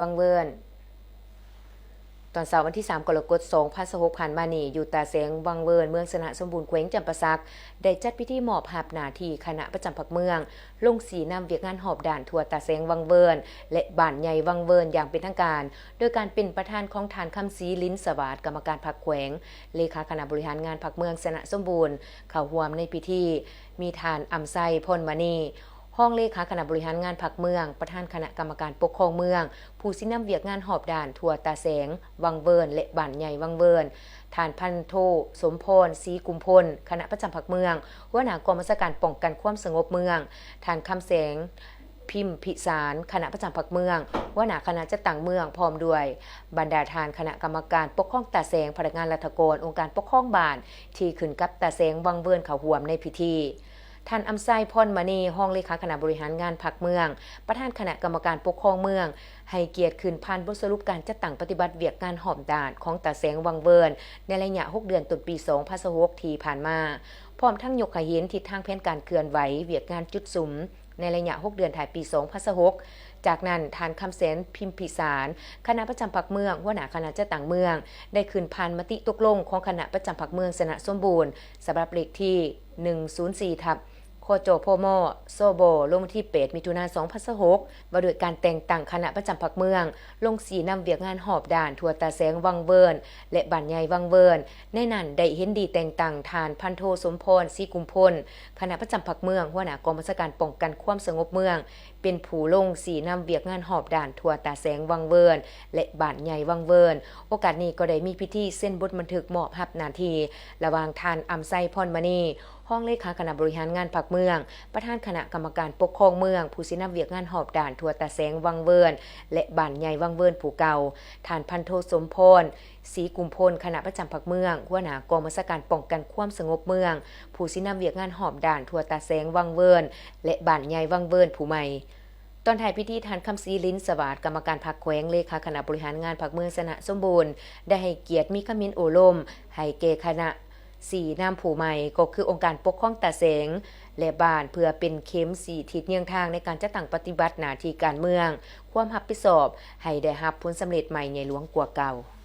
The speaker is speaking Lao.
ວັງເວີນ. ຕອນເຊົ້າວັນທີສາມ ກໍລະກົດ ສອງພັນຊາວຫົກ ຜ່ານມານີ້, ຢູ່ຕາແສງວັງເວີນ ເມືອງຊະນະສົມບູນ ແຂວງຈຳປາສັກ ໄດ້ຈັດພິທີມອບຮັບໜ້າທີ່ຄະນະປະຈຳພັກເມືອງ ລົງຊີ້ນຳວຽກງານຮອບດ້ານທົ່ວຕາແສງວັງເວີນ ແລະ ບ້ານໃຫຍ່ວັງເວີນຢ່າງເປັນທາງການ, ໂດຍການເປັນປະທານຂອງທ່ານ ຄຳສີ ລິນສະຫວາດ ກຳມະການພັກແຂວງ, ເລຂາຄະນະບໍລິຫານງານພັກເມືອງຊະນະສົມບູນ ເຂົ້າຮ່ວມໃນພິທີ. ມີທ່ານ ອຳໄຊ ພອນມະນີ ຮອງເລຂາຄະນະບໍລິຫານງານພັກເມືອງ, ປະທານຄະນະກຳມະການປົກຄອງເມືອງ, ຜູ້ຊີ້ນຳວຽກງານຮອບດ້ານທົ່ວຕາແສງວັງເວີນ ແລະ ບ້ານໃຫຍ່ວັງເວີນ, ທ່ານ ພັນໂທ ສົມພອນ ສີກຸມພົນ ຄະນະປະຈຳພັກເມືອງ, ຫົວໜ້າກອງບັນຊາການປ້ອງກັນຄວາມສະຫງົບເມືອງ, ທ່ານ ຄຳແສງ ພິມພິສານ ຄະນະປະຈຳພັກເມືອງ, ຫົວໜ້າຄະນະຈັດຕັ້ງເມືອງ, ພ້ອມດ້ວຍບັນດາທ່ານຄະນະກຳມະການປົກຄອງຕາແສງ, ພະນັກງານລັດຖະກອນ, ອົງການປົກຄອງບ້ານ ທີ່ຂຶ້ນກັບຕາແສງວັງເວີນ ເຂົ້າຮ່ວມໃນພິທີ. ທ່ານ ອຳໄຊ ພອນມະນີ ຮອງເລຂາຄະນະບໍລິຫານງານພັກເມືອງ, ປະທານຄະນະກຳມະການປົກຄອງເມືອງ ໃຫ້ກຽດຂຶ້ນຜ່ານບົດສະຫຼຸບການຈັດຕັ້ງປະຕິບັດວຽກງານຮອບດ້ານຂອງຕາແສງວັງເວີນ ໃນໄລຍະຫົກເດືອນຕົ້ນປີ ສອງພັນຊາວຫົກ ທີ່ຜ່ານມາ, ພ້ອມທັງຍົກໃຫ້ເຫັນທິດທາງແຜນການເຄື່ອນໄຫວວຽກງານຈຸດສຸມ ໃນໄລຍະຫົກເດືອນທ້າຍປີ ສອງພັນຊາວຫົກ. ຈາກນັ້ນ, ທ່ານ ຄຳແສງ ພິມພິສານ ຄະນະປະຈຳພັກເມືອງ, ຫົວໜ້າຄະນະຈັດຕັ້ງເມືອງ ໄດ້ຂຶ້ນຜ່ານມະຕິຕົກລົງຂອງຄະນະປະຈຳພັກເມືອງຊະນະສົມບູນ ສະບັບເລກທີ ໜຶ່ງສູນສີ່ ທັບ ຄຈພມ ສບ ລົງວັນທີ ແປດ ມິຖຸນາ ສອງພັນຊາວຫົກ ວ່າດ້ວຍການແຕ່ງຕັ້ງຄະນະປະຈຳພັກເມືອງ ລົງຊີ້ນຳວຽກງານຮອບດ້ານທົ່ວຕາແສງວັງເວີນ ແລະ ບ້ານໃຫຍ່ວັງເວີນ. ໃນນັ້ນໄດ້ເຫັນດີແຕ່ງຕັ້ງທ່ານ ພັນໂທ ສົມພອນ ສີກຸມພົນ ຄະນະປະຈຳພັກເມືອງ, ຫົວໜ້າກອງບັນຊາການປ້ອງກັນຄວາມສະຫງົບເມືອງ ເປັນຜູ້ລົງຊີ້ນຳວຽກງານຮອບດ້ານທົ່ວຕາແສງວັງເວີນ ແລະ ບ້ານໃຫຍ່ວັງເວີນ. ໂອກາດນີ້ກໍໄດ້ມີພິທີເຊັນບົດບັນທຶກມອບຮັບໜ້າທີ່ ລະຫວ່າງທ່ານ ອຳໄຊ ພອນມະນີ ຮອງເລຂາຄະນະບໍລິຫານງານພັກເມືອງ, ປະທານຄະນະກຳມະການປົກຄອງເມືອງ, ຜູ້ຊີ້ນຳວຽກງານຮອບດ້ານທົ່ວຕາແສງວັງເວີນ ແລະ ບ້ານໃຫຍ່ວັງເວີນຜູ້ເກົ່າ, ທ່ານ ພັນໂທ ສົມພອນ ສີກຸມພົນ ຄະນະປະຈຳພັກເມືອງ, ຫົວໜ້າກອງບັນຊາການປ້ອງກັນຄວາມສະຫງົບເມືອງ, ຜູ້ຊີ້ນຳວຽກງານຮອບດ້ານທົ່ວຕາແສງວັງເວີນ ແລະ ບ້ານໃຫຍ່ວັງເວີນຜູ້ໃໝ່. ຕອນທ້າຍພິທີ, ທ່ານ ຄຳສີ ລິນສະຫວາດ ກຳມະການພັກແຂວງ, ເລຂາຄະນະບໍລິຫານງານພັກເມືອງຊະນະສົມບູນ ໄດ້ໃຫ້ກຽດມີຄຳເຫັນໂອ້ລົມໃຫ້ແກ່ຄະນະຊີ້ນຳຜູ້ໃໝ່, ກໍຄືອົງການປົກຄອງຕາແສງ ແລະ ບ້ານ, ເພື່ອເປັນເຂັມຊີ້ທິດເຍືອງທາງໃນການຈັດຕັ້ງປະຕິບັດໜ້າທີ່ການເມືອງ, ຄວາມຮັບຜິດຊອບ ໃຫ້ໄດ້ຮັບຜົນສຳເລັດໃໝ່ໃຫຍ່ຫຼວງກວ່າເກົ່າ.